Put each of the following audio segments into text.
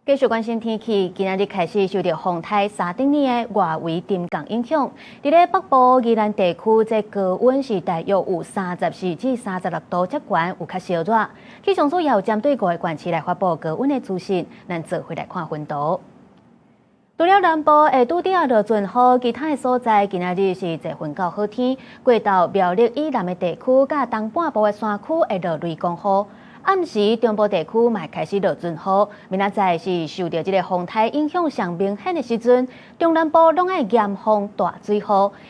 繼續關心天氣，今仔日開始受著風颱沙丁尼的外圍沉降影響，佇咧北部宜蘭地區，這高溫是大約有34至36度遮懸，有較燒熱。氣象署也有針對五個縣市來發布高溫的資訊，咱做伙來看分圖。除了南部會拄著落陣雨，其他的所在今仔日是濟雲到好天，過晝苗栗以南的地區佮東半部的山區會落雷公雨。暗時中部地區嘛開始落陣雨，明仔載是受著這个風颱影響上明顯的時陣，中南部攏愛嚴防大水雨。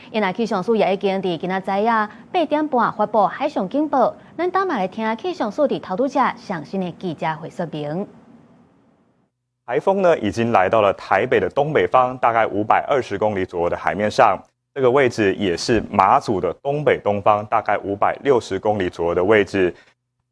因為氣象署也已經佇今仔載啊8點半發布海上警報。咱等下來聽氣象署佇頭拄才上新的記者會說明。颱風呢已經來到了台北的東北方，大概520公里左右的海面上。這個位置也是馬祖的東北東方，大概560公里左右的位置。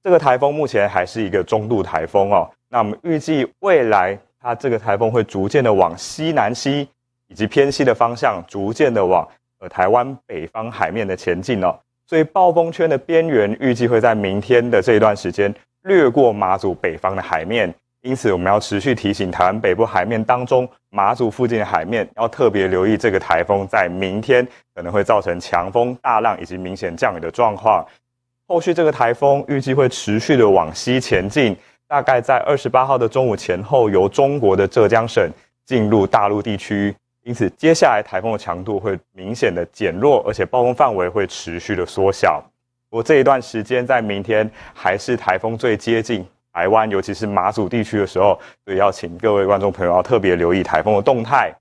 這個颱風目前還是一個中度颱風哦。那我們預計未來它這個颱風會逐漸的往西南西以及偏西的方向，逐漸的往台灣北方海面的前進哦。所以暴風圈的邊緣預計會在明天的這一段時間掠過馬祖北方的海面。因此，我們要持續提醒台灣北部海面當中，馬祖附近的海面要特別留意這個颱風在明天可能會造成強風、大浪以及明顯降雨的狀況。後續這個颱風預計會持續的往西前進，大概在28號的中午前後，由中國的浙江省進入大陸地區。因此，接下來颱風的強度會明顯的減弱，而且暴風範圍會持續的縮小。不過這一段時間在明天還是颱風最接近台灣，尤其是馬祖地區的時候，所以要請各位觀眾朋友要特別留意颱風的動態。